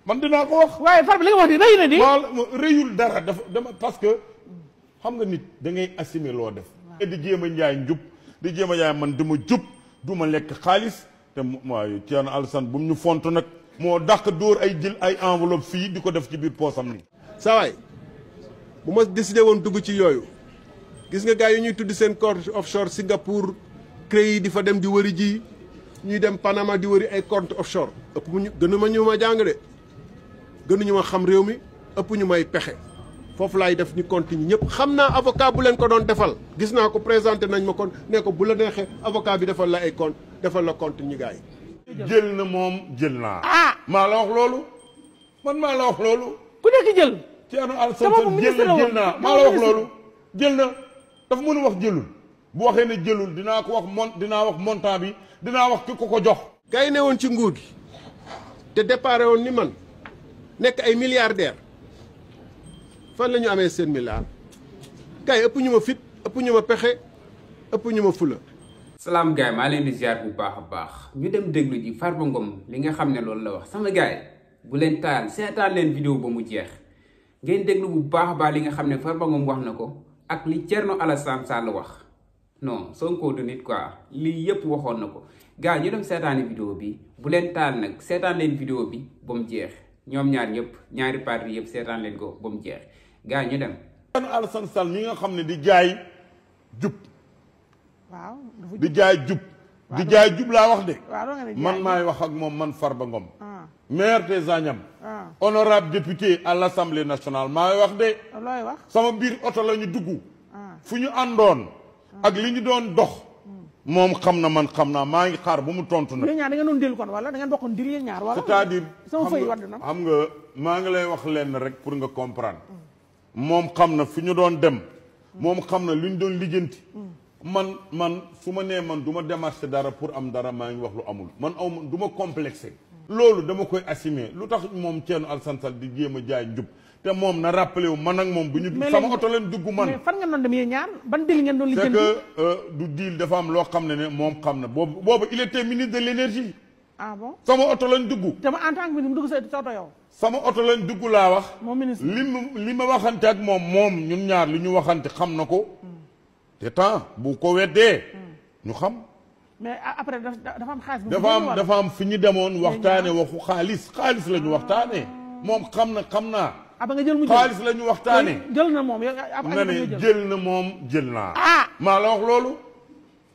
man dinaa ko wax. waaye Farba li nga wax di rëy na di. rëyul dara dafa dama parce que xam nga nit da ngay assumer loo def. te di jéem a njaay njub di jéem a njaay man dama jub du ma lekk xaalis te waaye Thierno Alassane bu mu ñu font nag moo dàq dóor ay jël ay enveloppe fii di ko def ci biir poosam nii. saa waay bu ma décidé woon dugg ci yooyu gis nga gars yi ñuy tudd seen compte offshore Singapour CREI di fa dem di wëri ji ñuy dem Panama di wëri ay compte offshore ëpp ñu gënu ñu ma jàng de gënuñu ma xam réew mi ëpp ñu may pexe foofu laay def ñu compte ñi ñëpp xam naa avocat bu leen ko doon defal gis naa ko présenté nañ ma kon ne ko bu la neexee avocat bi defal la ay compte defal la compte ñi gars yi. jël na moom jël naa. maa la wax loolu man maa la wax loolu. ku nekk jël. Thierno Alassane jël naa maa la wax loolu jël na dafa mën a wax jëlul bu waxee ne jëlul dinaa ko wax dinaa wax montant bi dinaa wax ki ko jox. gars yi ne woon ci nguur gi te déparé woon ni man nekk ay milliardaire fan la ñu amee seen milliard gars yi ëpp ñu ma fit ëpp ñu ma pexe ëpp ñu ma fula. salaam gars yi maa leen di ziar bu baax a baax ñu dem déglu ji Farba Ngom li nga xam ne loolu la wax sama gars yi bu leen taal seetaan leen vidéo ba mu jeex ngeen déglu bu baax a baax li nga xam ne Farba Ngom wax na ko ak li Thierno Alassane Sall wax non Sonko du nit quoi lii yëpp waxoon na ko gars ñu dem seetaani vidéo bi bu leen taal nag seetaan leen vidéo bi ba mu jeex ñoom ñaar ñëpp ñaari parti yëpp seetaan leen ko ba mu jeex gars ñu dem. Thierno Alassane Sall mi nga xam ne di jaay jub. waaw di jaay jub. di jaay jub laa wax de. waaw man maay wax ak moom man Farba Ngom. maire des Agnam. honorable député à l'Assemblée nationale maay wax de. looy wax sama biir oto la ñu dugg. fu ñu àndoon. ak li ñu doon dox. moom xam na man xam naa maa ngi xaar bu mu tontu nag. yéen ñaar da ngeen doon dil kon wala da ngeen bokkoon dil yéen ñaar wala. c'est-à-dire sama fëy wadd na xam nga maa ngi lay wax lenn rek pour nga comprendre. moom xam na fi ñu doon dem. moom xam na li ñu doon lijjanti. man su ma nee man du ma démarché dara pour am dara maa ngi wax lu amul man aw ma du ma complexé. loolu dama koy assumer lu tax moom Thierno Alassane Sall di jéem a jaay njub te moom na rappelé wu man ak moom bu ñu. sama oto leen dugg man mais fan ngeen doon dem yéen ñaar ban dil ngeen doon lijjanti. c'est que du deal dafa am loo xam ne moom xam na boobu il était ministre de l'énergie. ah bon sama oto lañ dugg. te ma en tant que ministre mu dugg sa oto yow. sama oto lañ dugg laa wax. moom ministre li ma waxante ak moom ñun ñaar li ñu waxante xam na ko. te temps bu ko weddee. ñu xam. mais après dafa am xaalis. dafa am fi ñu demoon waxtaane waxu xaalis la ñu waxtaane moom xam naa. ba nga jël mu xaalis la ñu waxtaane jël na moom nga ne jël na moom jël naa. maa la wax loolu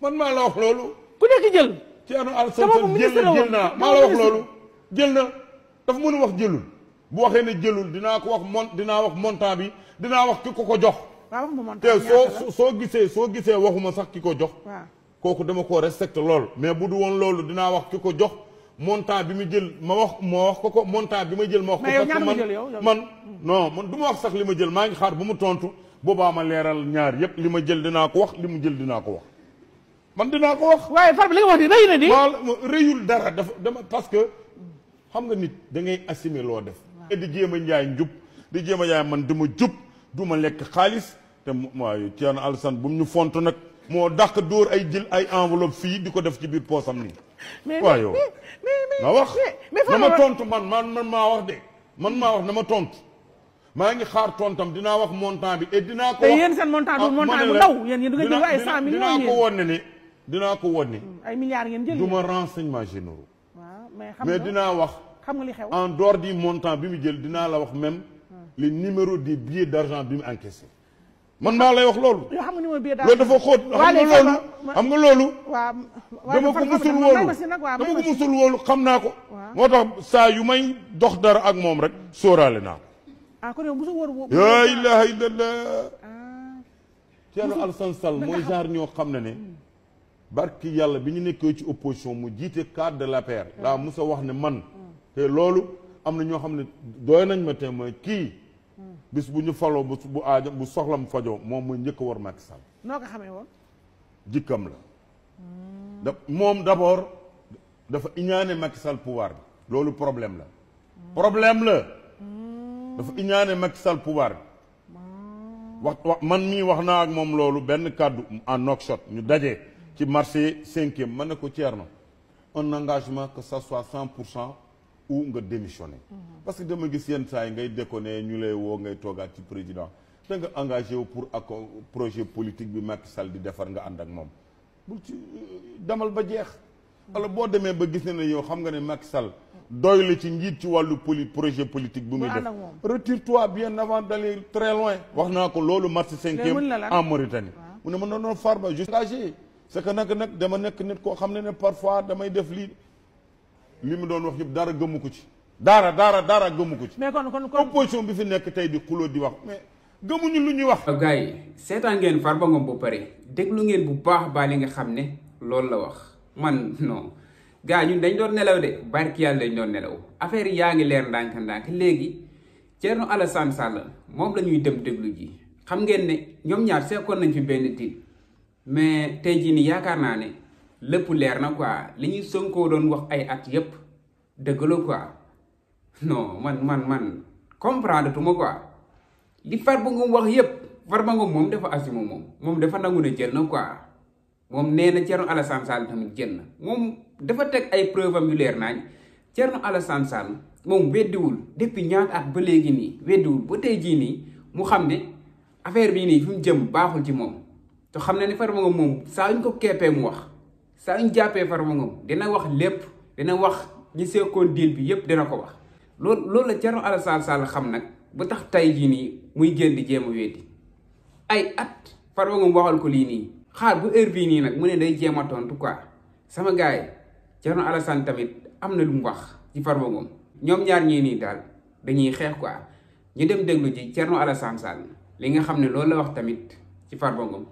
man maa la wax loolu. ku nekk jël. Thierno Alassane jël naa maa la wax loolu jël na dafa mën a wax jëlul bu waxee ne jëlul dinaa ko wax dinaa wax montant bi dinaa wax ki ko jox. te soo gisee waxuma sax ki ko jox. kooku dama ko respecté lool mais bu du woon loolu dinaa wax ki ko jox montant bi mu jël ma wax ko montant bi ma jël ma wax ko. parce que man du ma wax sax li ma jël maa ngi xaar bu mu tontu boobaa ma leeral ñaar yëpp li ma jël dinaa ko wax li mu jël dinaa ko wax man dinaa ko wax. waaye Farba li nga wax di rëy na di. rëyul dara dama parce que xam nga nit da ngay assumer loo def. te di jéem a njaay njub di jéem a njaay man dama jub du ma lekk xaalis te waaye Thierno Alassane bu mu ñu font nag. moo dàq dóor ay jël ay enveloppe fii di ko def ci biir poosam nii. waaw yow ma wax na ma tontu man maa wax de man maa wax na ma tontu maa ngi xaar tontam dinaa wax montant bi et dinaa ko. te yéen seen montant du montant bu ndaw yéen du ngeen jël ay 100 millions dinaa ko won ne ay milliards ngeen jël du ma renseignement généraux. waaw mais dinaa wax. xam nga li xew en dehors du montant bi mu jël dinaa la wax même les numéros des billets d'argent bi mu encaissé. man maa lay wax loolu. yoo xam nga ni mooy biir daal loolu dafa xóot. xam nga loolu. waaw dama ko musul wóolu xam naa ko. moo tax saa yu may dox dara ak moom rek sóoraale naa ko. kon yow musul wóor. yaa ilaha illallah. Thierno Alassane Sall mooy genre ñoo xam ne barki yàlla bi ñu nekkee ci opposition mu jiite cadre de l'APR. laa musa wax ne man. te loolu am na ñoo xam ne doy nañ ma témoin kii. bis bu ñu faloo bu soxlam fajoo moom mooy njëkk a war Macky Sall. noo ko xamee woon. jikkam la. moom d'abord dafa iñaane Macky Sall pouvoir bi. loolu problème la. dafa iñaane Macky Sall pouvoir bi. wax man mii wax naa ak moom loolu benn kàddu en knock-shot ñu daje ci marché 5e ma ne ko Thierno un engagement que ça soit 100% ou nga démissionner. parce que dama gis yenn saa yi ngay déconné ñu lay woo ngay toogaat ci président da nga engagé wu pour ak projet politique bi Macky Sall di defar nga ànd ak moom bul ci demal ba jeex. alors boo demee ba gis ne yow xam nga ne Macky Sall doy la ci njiit ci wàllu projet politique bu muy def retire-toi bien avant d'aller très loin. wax naa ko loolu marche 5e en Mauritanie. mu ne ma noonu Farba je suis engagé c'est que nag dama nekk nit koo xam ne parfois damay def li mu doon wax yëpp dara gëmu ko ci. dara gëmu ko ci. mais kon opposition bi fi nekk tey di xuloo di wax mais gëmuñu lu ñuy wax. gars yi seetaan ngeen Farba Ngom bu pare déglu ngeen bu baax baa li nga xam ne loolu la wax man non gars ñun dañ doon nelaw de barki yàlla dañ doon nelaw affaire yi yaa ngi leer ndànk-ndànk léegi Thierno Alassane Sall moom la ñuy dem déglu ji xam ngeen ne ñoom ñaar seekoon nañ fi benn tiit mais tey jii nii yaakaar naa ne lépp leer na quoi li ñuy Sonko doon wax ay at yépp dëgg la quoi non man comprendre tuma quoi li Farba Ngom wax yépp Farba Ngom moom dafa assumé moom dafa nangu ne jël na quoi moom nee na Thierno Alassane Sall tamit jël na moom dafa teg ay preuve am yu leer nañ Thierno Alassane Sall moom weddiwul depuis ñaata at ba léegi nii weddiwul ba tey jii nii mu xam ne affaire bii nii fi mu jëm baaxul ci moom te xam na ne Farba Ngom moom saa ñu ko keppee mu wax saa ñu jàppee Farba Ngom dina wax lépp dina wax ñi seekoon deal bi yépp dina ko wax loolu la Thierno Alassane Sall xam nag bu tax tey jii nii muy génn di jéem a weddi ay at Farba Ngom waxal ko lii nii xaar bu heure bii nii nag mu ne day jéem a tontu quoi sama gars yi Thierno Alassane tamit am na lu mu wax ci Farba Ngom ñoom ñaar ñii nii daal dañuy xeex quoi ñu dem déglu ji Thierno Alassane Sall li nga xam ne loolu la wax tamit ci Farba Ngom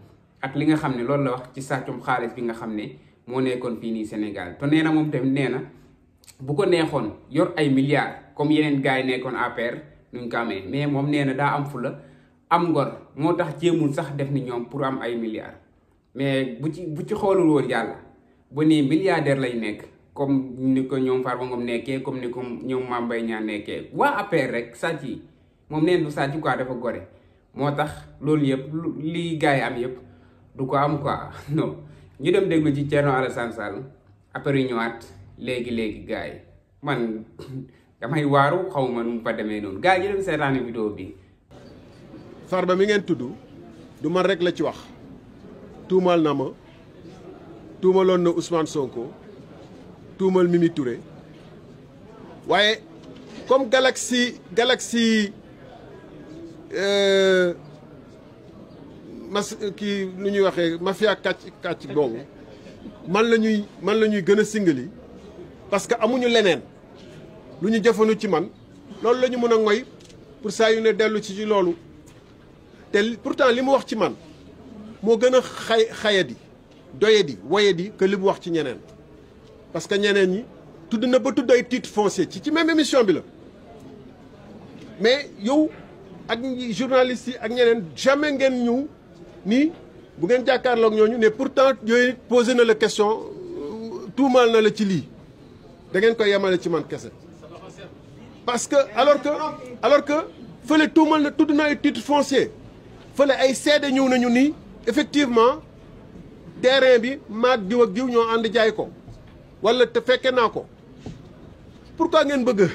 ak li nga xam ne loolu la wax ci sàccum xaalis bi nga xam ne moo nekkoon fii nii Sénégal te nee na moom tamit nee na bu ko neexoon yor ay milliards comme yeneen gars yi nekkoon APR nuñ ko amee mais moom nee na daa am fula am ngor moo tax jéemul sax def ni ñoom pour am ay milliards mais bu ci xoolul woon yàlla ba nii milliardaire lay nekk comme ni ko ñoom Farba Ngom nekkee comme ni ko ñoom Mame Mbaye Niang nekkee waa APR rek sàcc yi moom neen du sàcc quoi dafa gore moo tax loolu yëpp li gars yi am yëpp du ko am quoi non ñu dem déglu ci Thierno Alassane Sall après yu ñëwaat léegi gars yi man damay waaru xaw ma nu mu fa demee noonu gars yi ñu dem seetaani vidéo bi. Farba mi ngeen tudd du man rek la ci wax tuumal na ma tuumaloon na Ousmane Sonko tuumal Mimi Touré waaye comme Galaxy kii nu ñuy waxee mafia kàcc boobu man la ñuy gën a singali parce que amuñu leneen lu ñu jëfandu ci man loolu la ñu mën a ngoy pour saa yu ne dellu ci loolu te pourtant li mu wax ci man moo gën a xayadi doyadi woyadi que li mu wax ci ñeneen parce que ñeneen ñi tudd na ba tudd ay titre foncier ci même émission bi la mais yow ak journalistes yi ak ñeneen jamais ngeen ñëw nii bu ngeen jàkkaarloog ñooñu ne pourtant yooyu posé na la question tuumaal na la ci lii da ngeen koy yemale ci man kese parce que alors que fële tuumal na tudd na ay titre foncier fële ay seede ñëw nañu nii effectivement terrain bi maag diw ak diw ñoo ànd jaay ko wala te fekke naa ko pourquoi ngeen bëgg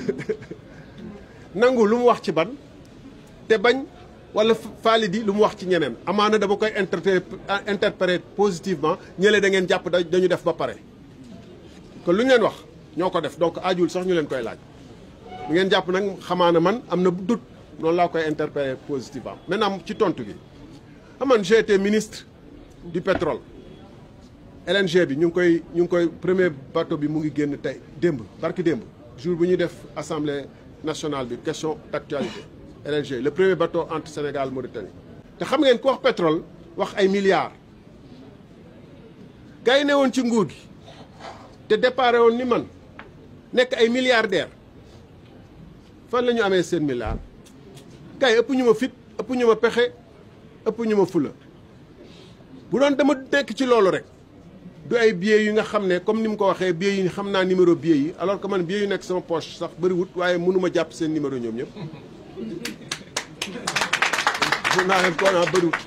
nangu lu mu wax ci ban te bañ wala faali di lu mu wax ci ñeneen amaana dama koy interpréter positivement ñële da ngeen jàpp dañu def ba pare kon lu ñu leen wax ñoo ko def donc aajul sax ñu leen koy laaj lu ngeen jàpp nag xamaana man am na doute noonu laa koy interpréter positivement maintenant ci tontu gi aman j'ai été ministre du pétrole LNG bi ñu ngi koy premier bateau bi mu ngi génn tey démb barki démb jour bu ñuy def assemblée nationale bi question d'actualité LNG le premier bateau entre Sénégal Mauritanie te xam ngeen ku wax pétrole wax ay milliards gars yi ne woon ci nguur gi te déparé woon ni man nekk ay milliardaires fan la ñu amee seen milliards gars yi ëpp ñu ma fit ëpp ñu ma pexe ëpp ñu ma fula bu doon dama nekk ci loolu rek du ay billets yu nga xam ne comme ni mu ko waxee billets yi xam naa numéro billets yi alors que man billets yu nekk sama poche sax bëriwut waaye mënuma jàpp seen numéro ñoom ñëpp mun naa leen ko naa bëriwut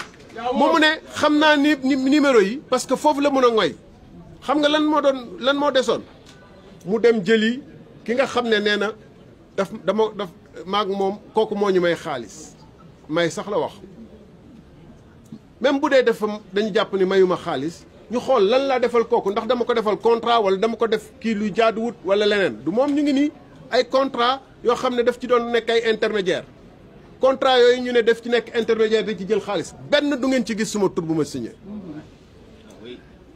moomu ne xam naa ni numéro yi parce que foofu la mën a ngoy xam nga lan moo desoon mu dem jëli ki nga xam ne nee na maag moom kooku moo ñu may xaalis may sax la wax même bu dee dañu jàpp ni mayuma xaalis ñu xool lan laa defal kooku ndax dama ko defal contrat wala dama ko def kii lu jaaduwut wala leneen du moom ñu ngi nii ay contrat yoo xam ne daf ci doon nekk ay intermédiaire contrat yooyu ñu ne def ci nekk intermédiaire da ci jël xaalis benn du ngeen ci gis suma tur bu ma signé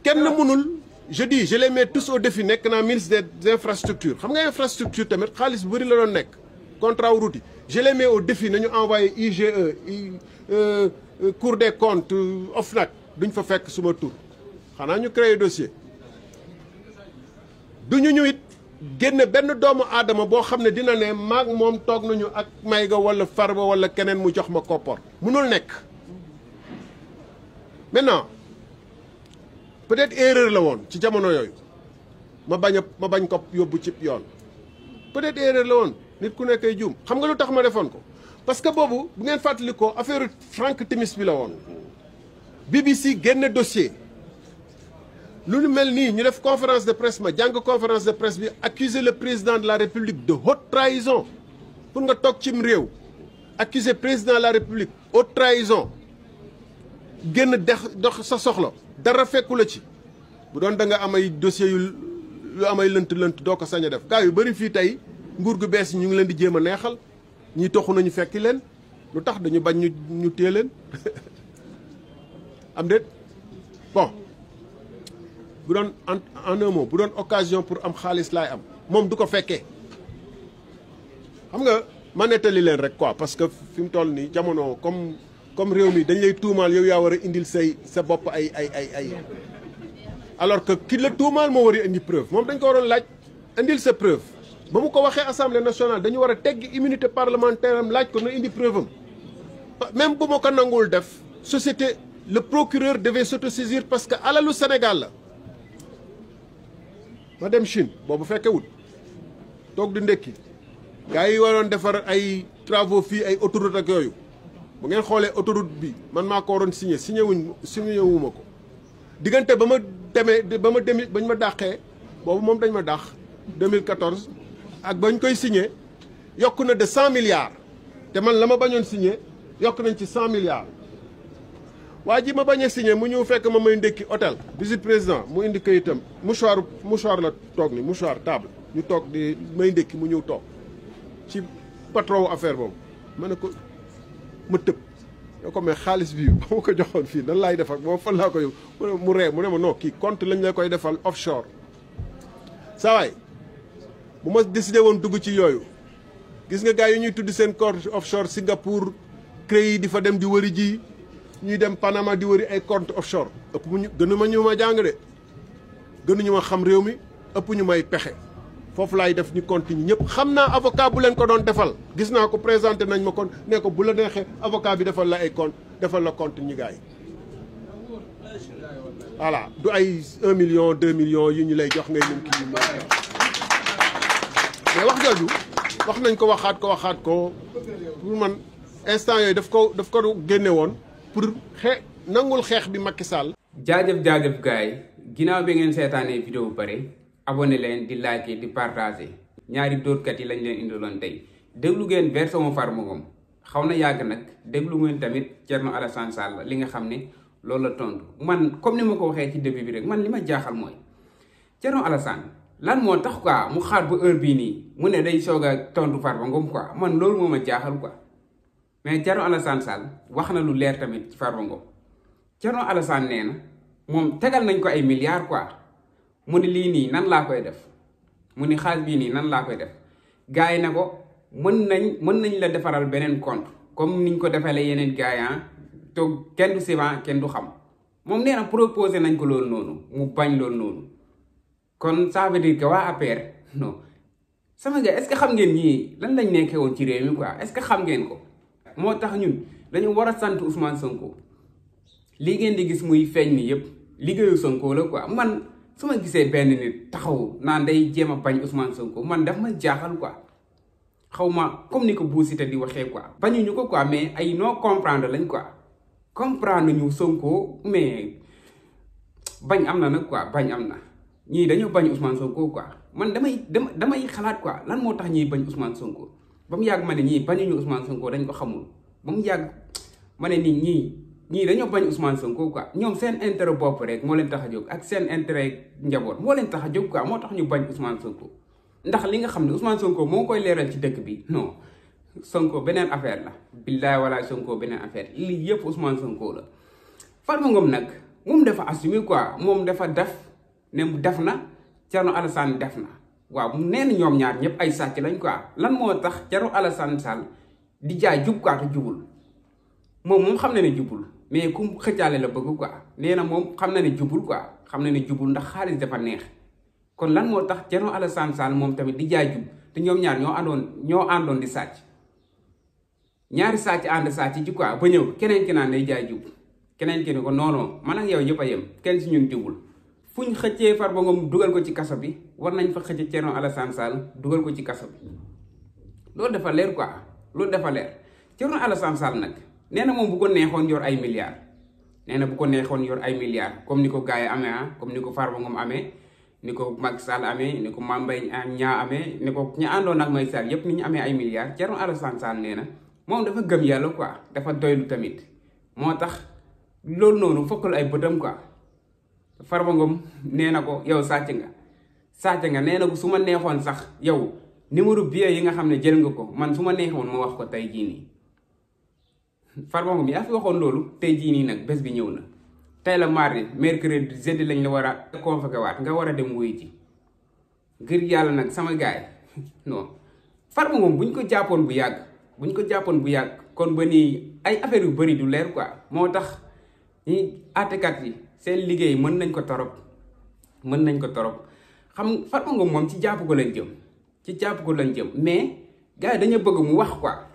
kenn mënul je dis je les mets tous au défi nekk naa ministre des infrastructures xam nga infrastructure tamit xaalis bu bëri la doon nekk contrat wu route yi je les mets au défi nañu envoyé IGE Cour des comptes OFNAC duñ fa fekk suma tur xanaa ñu créé dossier duñu ñu it génne benn doomu aadama boo xam ne dina ne maag moom toog nañu ak Mayga wala Farba wala keneen mu jox ma koppor mënul nekk maintenant peut-être erreur la woon ci jamono yooyu ma bañ ko yóbbu ci yoon peut-être erreur la woon nit ku nekkay juum xam nga lu tax ma defoon ko parce que boobu bu ngeen fàttali ko affaire Frank Timis bi la woon BBC génne dossier lu ñu mel nii ñu def conférence de presse ma jàng conférence de presse bi accuser le président de la République de haute trahison pour nga toog cim réew accuser président de la République haute trahison génn dox sa soxla dara fekku la ci bu doon da nga am ay dossiers yu am ay lënt doo ko sañ a def gaa yu bëri fii tey nguur gu bees ñu ngi leen di jéem a neexal ñii toxu nañu fekki leen lu tax dañu bañ ñu téye leen am déet bon bu doon en un mot bu doon occasion pour am xaalis laay am moom du ko fekkee xam nga ma nettali leen rek quoi parce que fi mu toll nii jamono comme réew mi dañ lay tuumaal yow yaa war a indil sa bopp ay alors que ki la tuumaal moo war a indi preuve moom dañ ko waroon laaj indil sa preuve ba mu ko waxee assemblée nationale dañu war a tegg immunité parlementaire am laaj ko na indi preuve am même bu ma ko nanguwul def société le procureur devait s'autosaisir parce que alalu Sénégal la ma dem Chine boobu fekke wut toog di ndekki gars yi waroon defar ay travaux fii ay autoroute ak yooyu bu ngeen xoolee autoroute bi man maa ko waroon signé wuma ko diggante ba ma demee bañ ma dàqee boobu moom dañ ma dàq 2014 ak bañ koy signé yokk na de 100 milliards te man la ma bañoon signé yokk nañ ci 100 milliards waa ji ma bañ a signé mu ñëw fekk ma may ndékki hôtel visite président mu indi kayitam mouchoir la toog ni mouchoir table ñu toog di may ndékki mu ñëw toog ci patron affaire boobu ma ne ko ma tëb yoo ko mais xaalis bi ba ma ko joxoon fii nan laay def ak boo fan laa ko yóbbu mu ree mu ne ma non kii compte lañ la koy defal offshore saa waay bu ma décidé woon dugg ci yooyu gis nga gars yi ñuy tudd seen compte offshore Singapour CREI di fa dem di wëri ji ñuy dem Panama di wëri ay compte offshore ëpp mu gënu ma ñu ma jàng de gënuñu ma xam réew mi ëpp ñu may pexe foofu laay def ñu compte ñi ñëpp xam naa avocat bu leen ko doon defal gis naa ko présenté nañ ma kon ne ko bu la neexee avocat bi defal la ay compte defal la compte ñi gars yi voilà du ay 1 million 2 millions yu ñu lay jox ngay mun kii mais wax jooju wax nañ ko waxaat ko pour man instant yooyu daf ko génne woon pour nangul xeex bi Macky Sall. jaajëf gars yi ginnaaw bi ngeen seetaanee vidéo bu pare abonné leen di liker di partager ñaari dóorkat yi lañ leen indiloon tey déglu ngeen version Farba Ngom xaw na yàgg nag déglu ngeen tamit Thierno Alassane Sall li nga xam ne loolu la tontu man comme ni ma ko waxee ci début bi rek man li ma jaaxal mooy Thierno Alassane lan moo tax quoi mu xaar ba heure bii nii mu ne day soog a tontu Farba Ngom quoi man loolu moo ma jaaxal quoi mais Thierno Alassane Sall wax na lu leer tamit ci Farba Ngom Thierno Alassane nee na moom tegal nañ ko ay milliards quoi mu ni lii nii nan laa koy def mu ni xaalis bii nii nan laa koy def gars yi ne ko mën nañ la defaral beneen compte comme niñ ko defalee yeneen gars yi toog kenn du sivan kenn du xam moom nee na proposé nañ ko loolu noonu mu bañ loolu noonu kon ça veut dire que waa APR non sama gars est-ce que xam ngeen ñii lan lañ nekkee woon ci réew mi quoi est-ce que xam ngeen ko moo tax ñun dañu war a sant Ousmane Sonko lii ngeen di gis muy feeñ ni yëpp liggéeyu Sonko la quoi man su ma gisee benn nit taxaw naan day jéem a bañ Ousmane Sonko man daf ma jaaxal quoi xaw ma comme ni ko Bou Siteu di waxee quoi bañuñu ko quoi mais ay non comprendre lañ quoi comprendre ñu Sonko mais bañ am na nag quoi bañ am na ñii dañoo bañ Ousmane Sonko quoi man damay xalaat quoi lan moo tax ñuy bañ Ousmane Sonko ba mu yàgg ma ne ñii bañuñu Ousmane Sonko dañ ko xamul ba mu yàgg ma ne ñii dañoo bañ Ousmane Sonko quoi ñoom seen intérêt bopp rek moo leen tax a jóg ak seen intérêt njaboot moo leen tax a jóg quoi moo tax ñu bañ Ousmane Sonko ndax li nga xam ne Ousmane Sonko moo koy leeral ci dëkk bi non Sonko beneen affaire la billaay walaay Sonko beneen affaire lii yëpp Ousmane Sonko la. Farba Ngom nag moom dafa assumé quoi moom dafa def ne def na Thierno Alassane def na waaw nee na ñoom ñaar ñëpp ay sàcc lañ quoi lan moo tax Thierno Alassane Sall di jaay jub quoi te jubul moom xam na ne jubul mais ku xëccaale la bëgg quoi nee na moom xam na ne jubul quoi xam na ne jubul ndax xaalis dafa neex kon lan moo tax Thierno Alassane Sall moom tamit di jaay jub te ñoom ñaar ñoo àndoon di sàcc ñaari sàcc ànd sàcc ci quoi ba ñëw keneen ki naan day jaay jub keneen ki ne ko non man ak yow yëpp a yem kenn si ñun jubul fuñ xëccee Farba Ngom dugal ko ci kaso bi war nañ fa xëcce Thierno Alassane Sall dugal ko ci kaso bi loolu dafa leer quoi loolu dafa leer Thierno Alassane Sall nag nee na moom bu ko neexoon yor ay milliards nee na bu ko neexoon yor ay milliards comme ni ko gars yi amee comme ni ko Farba Ngom amee ni ko Macky Sall amee ni ko Mame Mbaye Niang amee ni ko ña àndoon ak Macky Sall yépp ni ñu amee ay milliards Thierno Alassane Sall nee na moom dafa gëm yàlla quoi dafa doylu tamit moo tax loolu noonu fokkul ay bëtam quoi Farba Ngom nee na ko yow sàcc nga nee na ko su ma neexoon sax yow numéro billet yi nga xam ne jël nga ko man su ma neexoon ma wax ko tey jii nii Farba Ngom yaa fi waxoon loolu tey jii nii nag bés bi ñëw na tey la mardi mercredi jeudi lañ la war a convoqué waat nga war a dem wuy ji ngir yàlla nag sama gaay non Farba Ngom buñ ko jàppoon bu yàgg kon ba nii ay affaire yu bëri du leer quoi moo tax ñi àttekat yi seen liggéey mën nañ ko torop xam Farba Ngom moom ci jàpp ko lañ jëm mais gars yi dañu bëgg mu wax quoi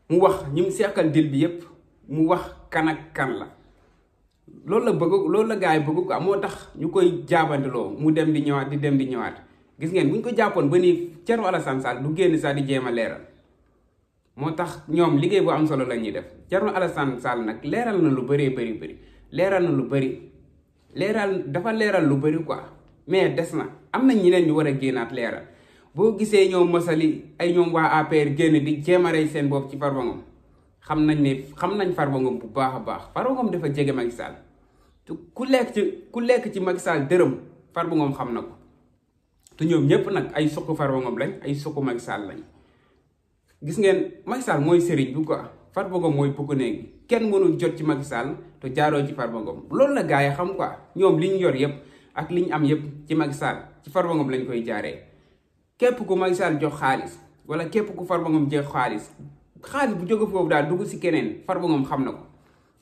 mu wax ñi mu seqal dil bi yépp mu wax kan ak kan la loolu la gars yi bëgg quoi moo tax ñu koy jaabanteloo mu dem di ñëwaat gis ngeen buñ ko jàppoon ba nii Thierno Alassane Sall du génn sax di jéem a leeral moo tax ñoom liggéey bu am solo la ñuy def Thierno Alassane Sall nag leeral na lu bëri dafa leeral lu bëri quoi mais des na am na ñeneen ñu war a génnaat leeral boo gisee ñoom mosali ay ñoom waa APR génn di jéem a rey seen bopp ci Farba Ngom xam nañ Farba Ngom bu baax a baax Farba Ngom dafa jege Macky Sall te ku lekk ci Macky Sall dërëm Farba Ngom xam na ko te ñoom ñëpp nag ay suqu Farba Ngom lañ ay suqu Macky Sall lañ gis ngeen Macky Sall mooy sëriñ bi quoi Farba Ngom mooy pukk néegi kenn mënul jot ci Macky Sall te jaaroo ci Farba Ngom loolu la gars yi xam quoi ñoom li ñu yor yëpp ak li ñu am yëpp ci Macky Sall ci Farba Ngom lañ koy jaaree képp ku Macky Sall jox xaalis wala képp ku Farba Ngom jox xaalis bu jóge foofu daal dugg si keneen Farba Ngom xam na ko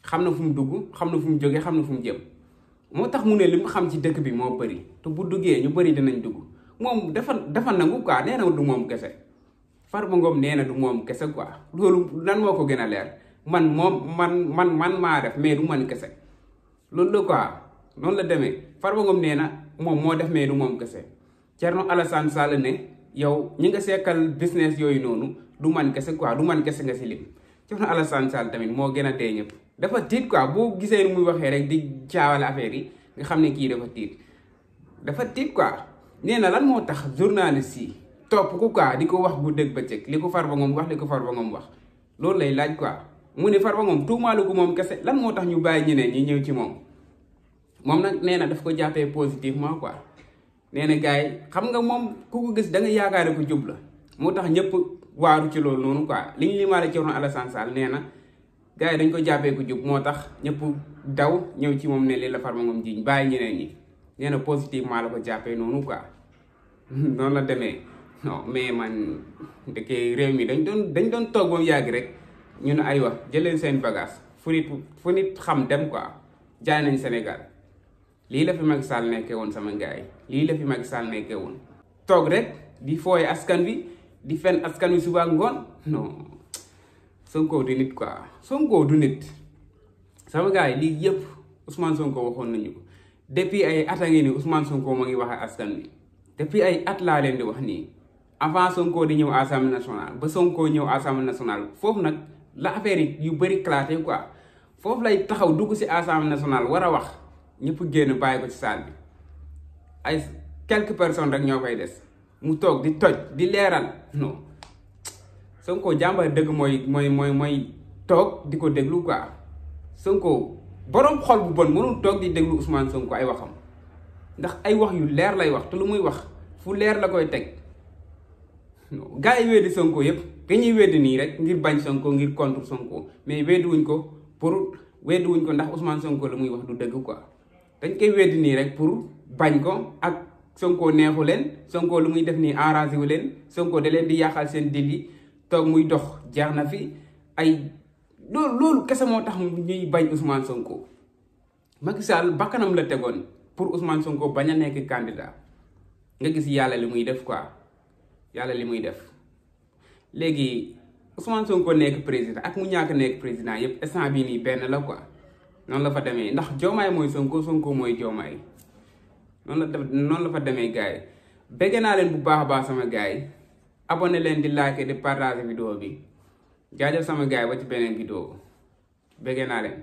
xam na fu mu dugg xam na fu mu jógee xam na fu mu jëm moo tax mu ne li mu xam ci dëkk bi moo bëri te bu duggee ñu bëri dinañ dugg moom dafa nangu quoi nee na du moom kese Farba Ngom nee na du moom kese quoi loolu lan moo ko gën a leer man maa def mais du man kese loolu la quoi noonu la demee Farba Ngom nee na moom moo def mais du moom kese Thierno Alassane Sall ne yow ñi nga sekkal business yooyu noonu du man kese quoi du man kese nga si lim Thierno Alassane Sall tamit moo gën a dee ñëpp dafa tiit quoi boo gisee ni muy waxee rek di jaawale affaire yi nga xam ne kii dafa tiit quoi nee na lan moo tax journaliste yi topp ko quoi di ko wax bu dëgg bëccëg li ko Farba Ngom wax loolu lay laaj quoi mu ne Farba Ngom tuumaalu ko moom kese lan moo tax ñu bàyyi ñeneen ñi ñëw ci moom nag nee na daf ko jàppee positivement quoi nee na gars yi xam nga moom ku ko gis da nga yaakaare ko jub la moo tax ñëpp waaru ci loolu noonu quoi li ñu limaale Thierno Alassane Sall nee na gars yi dañ ko jàppee ko jub moo tax ñëpp daw ñëw ci moom ne li la Farba Ngom jiiñ bàyyi ñeneen ñi nee na positivement la ko jàppee noonu quoi noonu la demee non mais man dëkkee réew mi dañ doon toog ba mu yàgg rek ñu ne aywa jëleen seen bagage fu nit xam dem quoi jaay nañ Sénégal lii la fi Macky Sall nekkee woon sama gars yi lii la fi Macky Sall nekkee woon toog rek di fooye askan wi di fen askan wi suba ngoon non Sonko du nit quoi Sonko du nit sama gars yi lii yëpp Ousmane Sonko waxoon nañu ko depuis ay at a ngi ni Ousmane Sonko moo ngi wax ak askan wi depuis ay at laa leen di wax nii avant Sonko di ñëw Assemblée nationale ba Sonko ñëw Assemblée nationale foofu nag la affaire yi yu bëri claté quoi foofu lay taxaw dugg si Assemblée nationale war a wax ñëpp génn bàyyi ko ci salle bi quelques personnes rek ñoo fay des mu toog di toj di leeral non Sonko jàmbar dëgg mooy toog di ko déglu quoi Sonko borom xol bu bon mënul toog di déglu Ousmane Sonko ay waxam ndax ay wax yu leer lay wax te lu muy wax fu leer la koy teg gars yi weddi Sonko yëpp dañuy weddi nii rek ngir bañ Sonko ngir contre Sonko mais weddiwuñ ko ndax Ousmane Sonko la muy wax du dëgg quoi dañ koy weddi nii rek pour bañ ko ak Sonko neexu leen Sonko lu muy def nii arrangé wu leen Sonko da leen di yàqal seen dil yi toog muy dox jeex na fi ay loolu kese moo tax ñuy bañ Ousmane Sonko Macky Sall bakkanam la tegoon pour Ousmane Sonko bañ a nekk candidat nga gis yàlla li muy def quoi yàlla li muy def léegi Ousmane Sonko nekk président ak mu ñàkk nekk président yépp instant bii nii benn la quoi noonu la fa demee ndax Diomaye mooy Sonko mooy Diomaye noonu la fa demee gars yi bëgg naa leen bu baax a baax sama gars yi abonné leen di like di partager vidéo bi jaajëf sama gars yi ba ci beneen vidéo bëgg naa leen